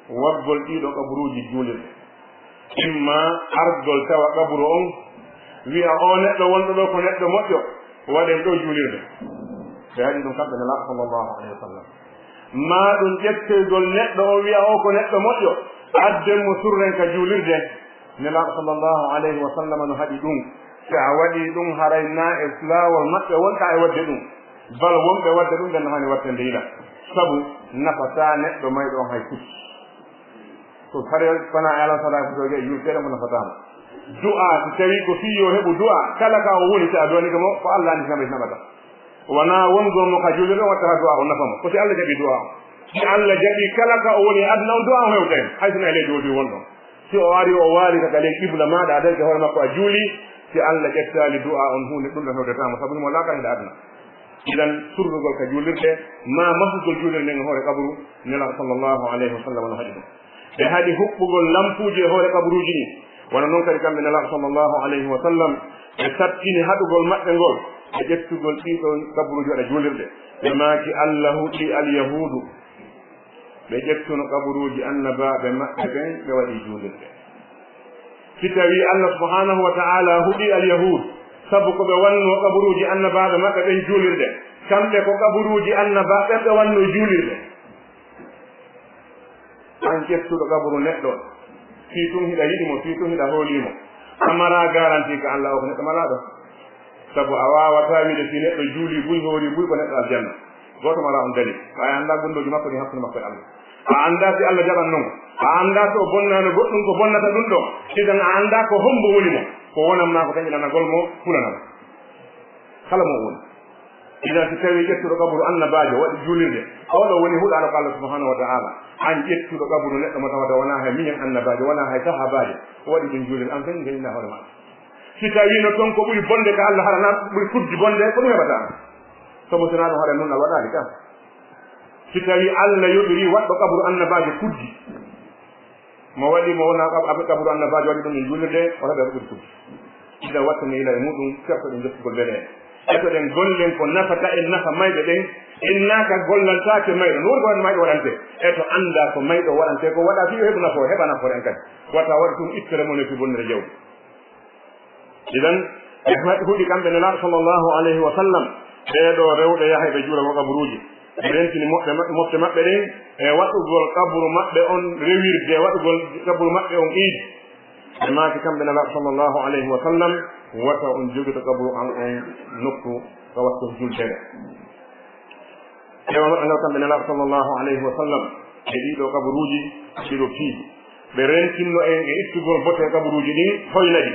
waɗgol ɗiiɗo qaburuuji juulirɗe. Imma argol tawa qaburu on, wi'a, "Oo neɗɗo wonɗo ɗoo ko neɗɗo moƴƴo, waɗen ɗoo juulirde." Ɓe haɗi ɗum kamɓe Nelaaɗo sallallahu alayhi wa sallam. Maa ɗum ƴettoygol neɗɗo on, wi'a, "Oo ko neɗɗo moƴƴo, adden mo surren ka juulirde." Nelaaɗo sallallahu alayhi wa sallam no haɗi ɗum. Si a waɗii ɗum, haray naa e laawol maɓɓe wonɗaa e waɗde ɗum. Bal wonɓe waɗde ɗum, ɓen no haani waɗtande yila. Sabu nafataa neɗɗo mayɗo on hay fus. Ko hare fana e Alam Sara ko soje yurtere mo nafataa mo. Du'a, si tawi ko fii yo heɓu du'a, kala ka o woni, si a du'anike mo, ko Allah anndi si naɓa, si naɓata. Wonaa wongol mo ka juulirde on watta du'a on nafa mo. Ko si Allah jaɓi du'a on. Si Allah jaɓi kala ka o woni e aduna on, du'a on hewta hen. Hay sinno e leydi woodi wonɗo. Si o ari o waali ka ley qibla maaɗa, a darike hoore makko a juuli, si Allah ƴettaali du'a on, huunde ɗum ɗon hewtata mo, sabu himo laakara hino aduna. Idan, surrugol ka juulirde, maa mahugol juulirde nden e hoore qabru, Nelaaɗo sallallahu alayhi wa sallam no haɗi ɗum. Ɓe haɗi huɓɓugol lampuuji e hoore kaburuuji ɗin. Wano non kadi kamɓe Nelaaɗo sallallahu alayhi wa sallam, ɓe sattini haɗugol maɓɓe ngol, e ƴettugol ɗii ɗon kaburuuji waɗa juulirɗe. Ɓe maaki, "Allah huɗi alyahuudu." Ɓe ƴettuno kaburuuji annabaaɓe maɓɓe ɓen, ɓe waɗi juulirɗe. Si tawii Allah subhanahu wa ta'ala huɗi alyahuud, sabu ko ɓe wannoo kaburuuji annabaaɓe maɓɓe ɓen juulirɗe, kamɓe ko kaburuuji annabaaɓe ɓen ɓe wannoo juulirɗe. An ƴettuɗo qaburu neɗɗo, fii tun hiɗa yiɗi mo, fii tun hiɗa hoolii mo, a maraa garanti ka Allah o ko neɗɗo malaaɗo. Sabu a waawataa wiide fii neɗɗo juulii buy, hoorii buy, ko neɗɗo aljanna. Gooto maraa on dalil. Ɓay a anndaa gunndooji makko ɗin hakkunde makko e Allah. A anndaa si Allah jaɓan non. A anndaa si o bonnaano goɗɗum ko bonnata ɗum ɗon. Idan a anndaa ko hombo woni mo. Ko wonan maa ko taƴinanagol mo, fulanal. Kala mo o woni. Idan, si tawii ƴettuɗo qaburu annabaajo waɗi juulirde, oo ɗoo woni huɗaɗo ko Allah subhanahu wa ta'ala. An ƴettuɗo qaburu neɗɗo mo tawata wonaa hay miñan annabaajo, wonaa hay sahaabaajo, o waɗi ɗum juulirde, an kañum kañum hoore maa. Si tawii no ton ko ɓuri bonde ka Allah, hara na ɓuri kuddi bonde, ko ɗum heɓata an. Sabu sinaa ɗum, hara nun a waɗaali ka. Si tawii Allah yoɓirii waɗɗo qaburu annabaajo kuddi, mo waɗi, mo wona qab-, qab-, qaburu annabaajo waɗi ɗum e juulirde, o heɓa ko ɓuri kuddi. Ida wattani ila e muɗum, kertoɗen jokkugol beɗe. Etoɗen gollen ko nafata en nafa mayɓe ɓen. En naaka gollantaake mayɗo, no woni ko mayɗo waɗante. Eto annda ko mayɗo waɗante, ko waɗa fii o heɓu nafo, heɓa nafoore en kadi. Wata waɗi ɗum ittere mon e fii bonnere jawdi. Idan, ɓe huɗi kamɓe Nelaaɗo sallallahu alayhi wa sallam, ɓee ɗoo rewɓe yaha ɓe juula ko kaburuuji. Ɓe rentini moɓɓe ma-, moɓɓe maɓɓe ɗen e waɗugol kaburu maɓɓe on rewirde, waɗugol kaburu maɓɓe on iidi. Ɓe maaki kamɓe Nelaaɗo sallallahu alayhi wa sallam, wata on jogito kaburu an on nokku ka wattu jultere. Ɓe wano angal kamɓe Nelaaɗo sallallahu alayhi wa sallam, e ɗiɗo kaburuuji, ɗiɗo piiji. Ɓe rentinno en e ittugol bote kaburuuji ɗin, hoyna ɗi,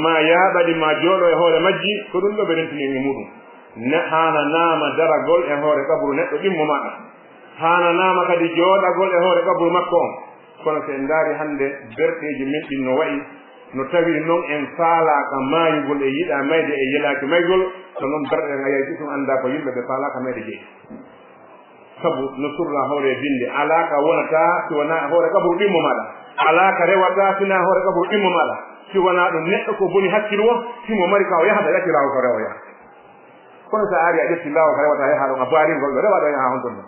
maa yaaɓa ɗi, maa jooɗo e hoore majji, ko ɗum ɗo ɓe rentini en e muɗum. Ne haananaama daragol e hoore kaburu neɗɗo ɗimmo maɗa. Haananaama kadi jooɗagol e hoore kaburu makko on. Kono si en ndaari hannde berɗeeji men ɗin no wa'i, no tawi non en faalaaka maayugol, e yiɗaa mayde, e yelaaki maygol, ko non berɗe ɗen a yayti tun anndaa ko yimɓe ɓe faalaaka mayde jeyi. Sabu no surra hoore binde, alaa ka wonata si wonaa hoore kaburu ɗimmo maɗa. Alaa ka rewata si wonaa hoore kaburu ɗimmo maɗa. Si wonaa ɗum neɗɗo ko boni hakkil wo, si mo mari ka o yahata, yahti laawol ka rewa yaha. Kono so a ari a ƴetti laawol ka rewata yaha ɗon, a baari ngol ɗo rewa ɗo yaha honton non.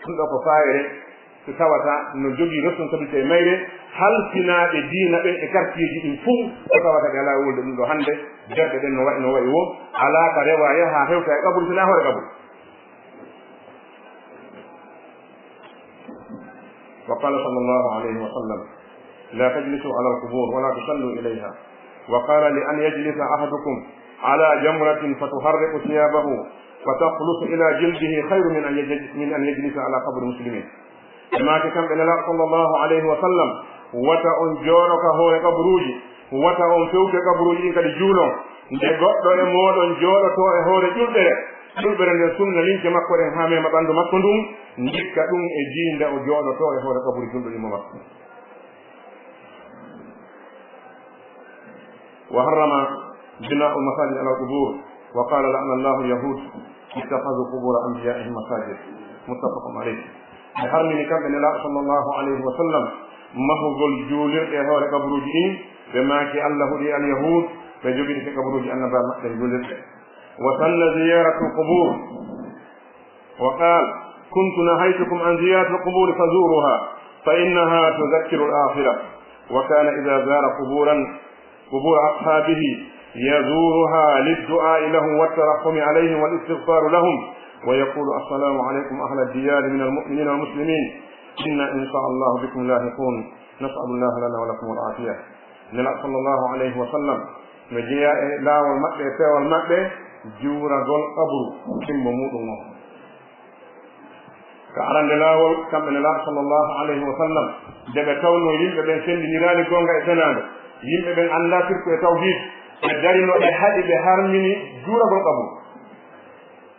Ɗum ɗo ko faayere so tawata no jogii responsabilité e mayre, halfinaaɓe diina ɓen e quartier ji ɗin fof, so tawata ɓe alaa wolde ɗum ɗo hannde, berɗe ɗen no wayi, no wayi wo, alaa ka rewa yaha hewta e kaburu, so wonaa hoore kaburu. Wa qala sallallahu alayhi wa sallam, لا تجلسوا على القبور ولا تصلوا إليها. وقال: لأن يجلس أحدكم على جمرة فتحرق ثيابه فتخلص إلى جلده خير من أن يجلس، من أن يجلس على قبر مسلم. Ɓe maaki kamɓe Nelaaɗo sallallahu alayhi wa sallam, wata on jooɗo ka hoore kaburuuji, wata on fewtu e kaburuuji ɗin kadi juulon. Nde goɗɗo e mooɗon jooɗotoo e hoore ƴulɓere, ƴulɓere nden sunna lince makko ɗen haa mema ɓanndu makko ndun, ndikka ɗun e jiinde o jooɗotoo e hoore kaburu julɗo ɗimmo makko. وحرم بناء المساجد على القبور، وقال: لعن الله اليهود اتخذوا قبور أنبيائهم مساجد. متفق عليه. Ɓe harmini kamɓe Nelaaɗo sallallahu alayhi wa sallam mahugol juulirɗe e hoore kaburuuji ɗin, ɓe maaki Alla huɗi Alyahud, ɓe jogiti ke kaburuuji annabaa maɓɓe juulirɗe. وسن زيارة القبور. وقال: كنت نهيتكم عن زيارة القبور فزوروها فإنها تذكر الآخرة. وكان إذا زار قبورا، قبور أصحابه يزورها للدعاء لهم والترحم عليهم والاستغفار لهم ويقول: السلام عليكم أهل الديار من المؤمنين والمسلمين، إنا إن شاء الله بكم لاحقون، نسأل الله لنا ولكم العافية. Nelaaɗo sallallahu alayhi wa sallam no jeyaa e laawol maɓɓe e peewal maɓɓe juuragol qabru timmo muuɗum on. Ka arande laawol, kamɓe Nelaaɗo sallallahu alayhi wa sallam, nde ɓe tawnoo yimɓe ɓen senndiniraali goonga e fenaande, yimɓe ɓen anndaa sirku e tawhiid, ɓe darino, ɓe haɗi, ɓe harmini juuragol qabru.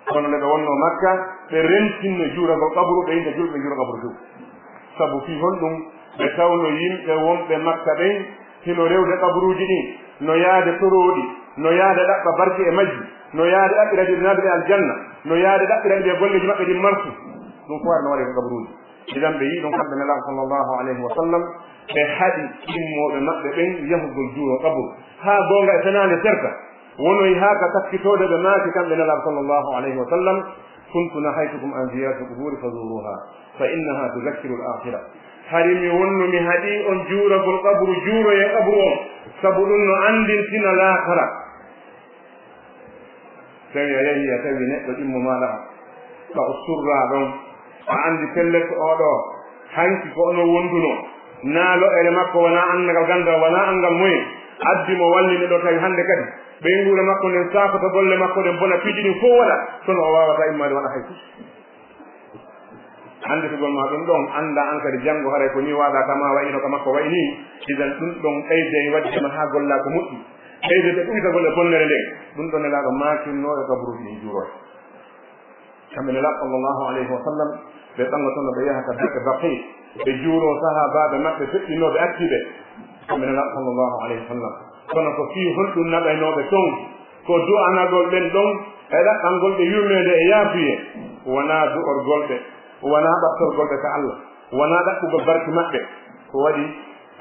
Kono nde ɓe wonnoo Makka, ɓe rentinno juuragol qabru, ɓe innde julɓe juura qabru few. Sabu fii honɗum? Ɓe tawno yimɓe wonɓe Makka ɓen hino rewde qaburuuji ɗin, no yaade torooɗi, no yaade ɗaɓɓa barke e majji, no yaade ɗaɓɓira ɗi naatde aljanna, no yaade ɗaɓɓira ɗi ɓe golleeji maɓɓe ɗin marsu. Ɗum fof no waɗi ko qaburuuji. Idan ɓe yii ɗum kamɓe Nelaaɗo sallallahu alayhi wa sallam, ɓe haɗi immooɓe maɓɓe ɓen yahugol juuro qabru. Haa goonga e fenaande serta, wonoyi haa ka sakkitooɓe ɓe maaki kamɓe Nelaaɗo sallallahu alayhi wa sallam, كنت نهيتكم عن زيارة القبور فزوروها فإنها تذكر الآخرة. Hari mi wonno mi haɗi on juuragol qabru, juuroyee qabru on, sabu ɗum no anndintina laakara. Tawi a yahii, a tawi neɗɗo ɗimmo maaɗa on, ka o surraa ɗon, a anndi pellet, oo ɗoo, hanki ko ono wondunoo, naa lo'ere makko, wanaa anngal ganndal, wanaa anngal moye, addi mo wallini ɗoo, tawi hannde kadi ɓeynguure makko nden saakoto, golle makko ɗen bona, piiji ɗin fof waɗa, kono o waawataa immaade waɗa hay fus. Annditugol ma ɗum ɗon, annda an kadi janngo haray ko nii waaɗaa ka maa, wayino ka makko wayi nii. Idan ɗum ɗon ɓeyday waɗde ma haa gollaa ko moƴƴi, ɓeydete ɗuytagol e bonnere nden. Ɗum ɗon Nelaaɗo maakinnoo e kaburuuji ɗin juurooɓe. Kamɓe Nelaaɗo sallallahu alayhi wa sallam, ɓe ɓangotono ɓe yaha ka darɗe Baqi, ɓe juuroo sahaabaaɓe maɓɓe feƴƴinooɓe acci ɓe. Kamɓe Nelaaɗo sallallahu alayhi wa sallam, kono ko fii honɗum naɓaynooɓe ton? Ko du'anagol ɓen ɗon e ɗaɓɓangol ɓe yurmeende e yaafuyee, wonaa du'orgol ɓe, wonaa ɓattorgol ɓe ka Alla, wonaa ɗaɓɓugol barki maɓɓe. Ko waɗi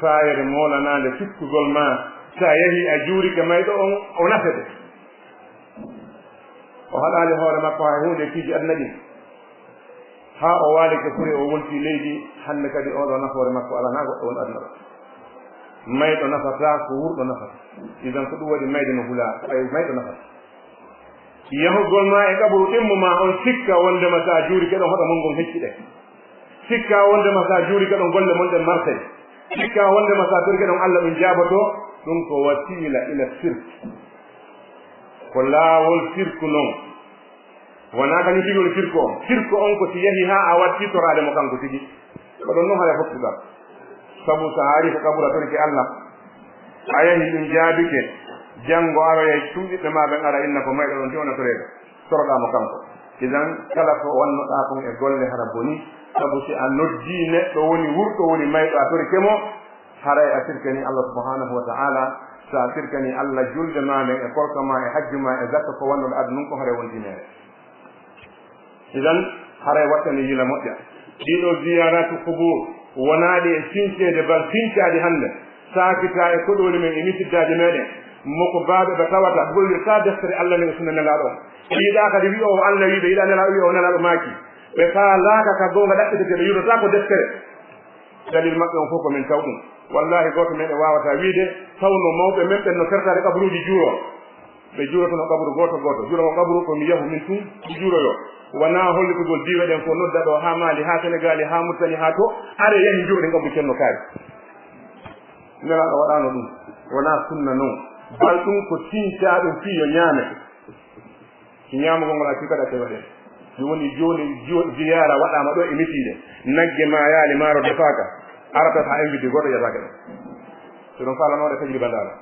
faayere moolanaande fittugol ma, si a yahii a juurike mayɗo on, o nafete. O haɗaali hoore makko hay huunde e piiji aduna ɗin. Haa o waalike fure, o wonti leydi, hannde kadi oo ɗoo nafoore makko alaa, naa goɗɗo won aduna ɗoo. Mayɗo nafataa, ko wuurɗo nafata. Idan ko ɗum waɗi mayde no hulaa, ko ɓay mayɗo nafata. Yahugol ma e qabru ɗimmo ma on sikka wondema so a juurike ɗon hoɗo mon ngon hecci ɗe. Sikka wondema so a juurike ɗon golle mon ɗen martay. Sikka wondema so a torike ɗon Alla ɗum jaaboto, ɗum ko wasiila ila sirk. Ko laawol sirku non. Wonaa kañum tigi woni sirku on. Sirku on ko si yahi haa a watti toraade mo kanko tigi. Ko ɗon non hara fottuɗaa. Sabu so a ari ko kabura torike Alla, a yahi ɗum jaabike, janngo aroyay tun ɓiɓɓe ma ɓen ara inna ko mayɗo ɗon ti wona toreede. Toroɗaa mo kanko. Idan kala ko wannoɗaa kon e golle hara boni. Sabu si a noddii neɗɗo woni wurɗo woni mayɗo a torike mo, haray a sirkanii Allah subhanahu wa ta'ala. So a sirkanii Allah, julde maa nden e korka maa e hajju maa e zakka ko wannoɗo aduna nun ko haray wonti meere. Idan haray wattani yila moƴƴa. Ɗii ɗoo ziyaaratu kubuur wonaaɗi e sinceede bal sincaaɗi hannde, saakitaa e koɗooli men e misiddaaji meeɗen. Mokobaaɓe ɓe tawata gollirtaa deftere Allah nden e sunna Nelaaɗo on. Ɓe yiɗaa kadi wi'oowo Allah wii, ɓe yiɗaa Nelaaɗo wi'oowo Nelaaɗo maaki. Ɓe faalaaka ka goonga ɗaɓɓetete, ɓe yurtataa ko deftere. Dalil maɓɓe on fof ko min taw ɗum. Wallaahi, gooto meɗen waawataa wiide, tawno mawɓe men ɓen no fertaade kaburuuji juuroo. Ɓe juurotono kaburu gooto gooto. Juuragol kaburu ko mi yahu min tun, mi juuroyoo. Wonaa hollitugol diiwe ɗen fof, nodda ɗoo haa Maali, haa Senegaali, haa Muritani, haa to, aree yahi njuuroɗen kaburu Ceerno Kaari. Nelaaɗo waɗaano ɗum, wonaa sunna non. Bal ɗum ko sincaa ɗum fii yo ñaame. Si ñaamugol ngol accii kadi, accay waɗeede. Ɗum woni jooni jo-, ziyaara waɗaama ɗo e misiide. Nagge maayaali, maaro defaaka, arata haa invite goɗɗo ƴataake ɗo. So ɗum faalanoore tajriba ndaara.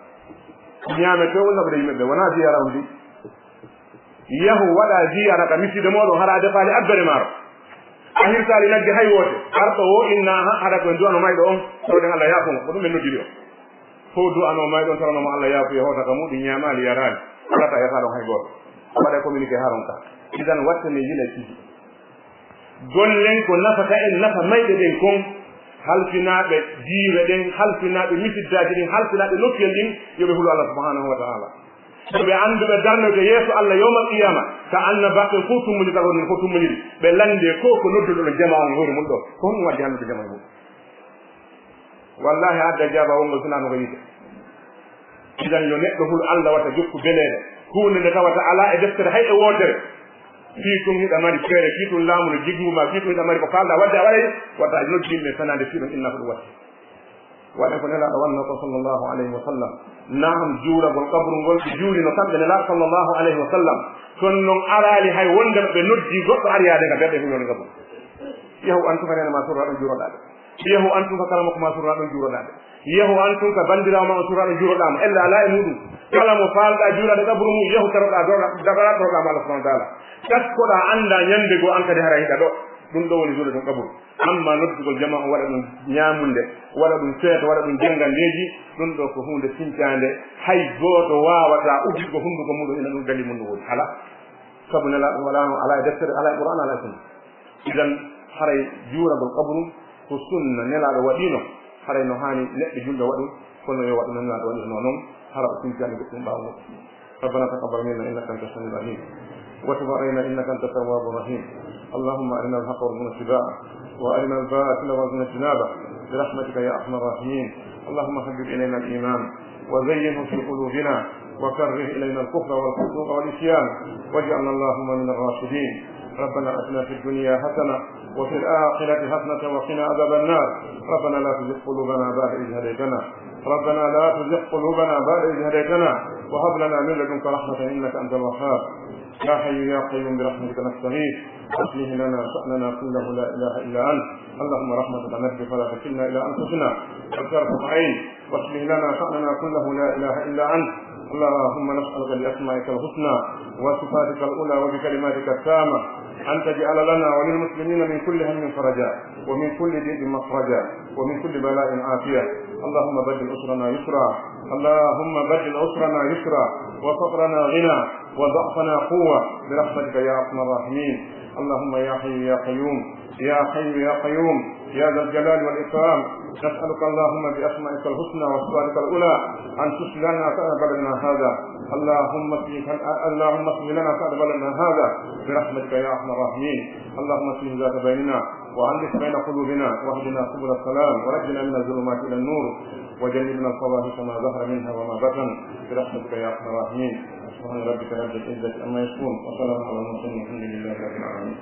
Ñaame to woni naɓude yimɓe ɓe, wonaa ziyaara on di. Yahu waɗa ziyaara ka misiide mooɗon, hara a defaali abbere maaro. A hirsaali nagge hay woote. Arɗo woo inna ha, hara ko en du'ano mayɗo on, tawden Allah yaafo mo. Ko ɗum en noddiri on. Fow du'ano mayɗo on, tawano mo Allah yaafo, e hoota ka muɗum, ñaamaali, yaraali. Alaa ta yafa ɗon hay gooto. O waɗa communiqué haron ka. Idan watte men yila ciji. Gollen ko nafata en, nafa mayɓe ɓen kon. Halfinaaɓe jiire ɗen, halfinaaɓe misiddaaji ɗin, halfinaaɓe nokkuyel ɗin, yo ɓe hulu Allah subhanahu wa ta'ala. Ko ɓe annduɓe darnoyte yeeso Allah yawmal qiyaama, ka annabaaɓe fow tummbondiri, ka woni fow tummbondiri. Ɓe lanndee ko, ko nodduɗo ɗo jama on hoore mun ɗo. Ko honɗum waddi hanndude jama e muɗum? Wallaahi, a adda jaaba wonngol sinaa no ko yiite. Idan yo neɗɗo hul Allah wata jokku beleeɗe. Huunde nde tawata alaa e deftere hay e wootere. Fii tun hiɗa mari feere, fii tun laamu no jiggu ma, fii tun hiɗa mari ko faalɗaa wadde a waɗay, wata a noddu yimɓe sanaade fii ɗum inna ko ɗum waɗi. Waɗa ko Nelaaɗo wanno ko, sallallahu alayhi wa sallam. Naam, juulagol qabru ngol, ɓe juulino kamɓe Nelaaɗo, sallallahu alayhi wa sallam. Kono non araali hay wonde ɓe noddi goɗɗo ari yaade ka ɓerɗe hulorde qabru. Yahu an tun ka neene ma surra ɗon juuroɗaa ɓe. Yahu an tun ka kala makko ma surra ɗon juuroɗaa ɓe. Yahu an tun ka banndiraawo ma on surra ɗon juuroɗaa mo. Ella alaa e muɗum. Kala mo faalɗaa juulade qabru mum, yahu taroɗaa doroɗaa, dagaɗaa toroɗaa mo Allah subhanahu wa ta'ala. Taskoɗaa anndaa ñande goo an kadi haray hiɗa ɗo. Ɗum ɗo woni juulde ɗum qabru. Amma noddugol jamaa on, waɗa ɗum ñaamunde, waɗa ɗum feeto, waɗa ɗum janngandeeji, ɗum ɗo ko huunde sincaande. Hay gooto waawataa udditgo hunnduko muuɗum ina ɗum dali mum no woodi. Alaa. Sabu Nelaaɗo walaano, alaa e deftere, alaa e Qur'aana, alaa e sunna. Idan, haray juuragol qabru ko sunna Nelaaɗo waɗiino, haray no haani neɗɗo julɗo waɗu, kono yo waɗu no Nelaaɗo waɗirnoo noon, hara o sincaani goɗɗum ɓaawo ngol. ربنا تقبل منا إنك أنت السميع العليم، وتب علينا إنك أنت التواب الرحيم. اللهم أرنا الحق وارزقنا اتباعه، وأرنا الباطل وارزقنا اجتنابه، برحمتك يا أرحم الراحمين. اللهم حبب إلينا الإيمان وزينه في قلوبنا، وكره إلينا الكفر والفسوق والعصيان، واجعلنا اللهم من الراشدين. ربنا آتنا في الدنيا حسنة وفي الآخرة حسنة وقنا عذاب النار. ربنا لا تزغ قلوبنا بعد إذ هديتنا. ربنا لا تزغ قلوبنا بعد إذ هديتنا وهب لنا من لدنك رحمة إنك أنت الوهاب. يا حي يا قيوم برحمتك نستغيث، أصلح لنا شأننا كله لا إله إلا أنت. اللهم رحمتك نرجو فلا تكلنا إلى أنفسنا طرفة عين، وأصلح لنا شأننا كله لا إله إلا أنت. اللهم نسألك بأسمائك الحسنى وصفاتك العلى وبكلماتك التامة أن تجعل لنا وللمسلمين من كل هم فرجا، ومن كل ضيق مخرجا، ومن كل بلاء عافية. اللهم بدل عسرنا يسرا، اللهم بدل عسرنا يسرا، وفقرنا غنى، وضعفنا قوة، برحمتك يا أرحم الراحمين. اللهم يا حي يا قيوم، يا حي يا قيوم، يا ذا الجلال والإكرام، نسألك اللهم بأسمائك الحسنى وصفاتك العلى أن تصلح لنا شأن بلدنا هذا. اللهم اصلح، اللهم اصلح لنا شأن بلدنا هذا برحمتك يا أرحم الراحمين. اللهم اصلح ذات بيننا وألف بين قلوبنا واهدنا سبل السلام ونجنا من الظلمات إلى النور وجنبنا الفواحش ما ظهر منها وما بطن برحمتك يا أرحم الراحمين. سبحان ربك رب العزة عما يصفون وسلام على المرسلين والحمد لله رب العالمين.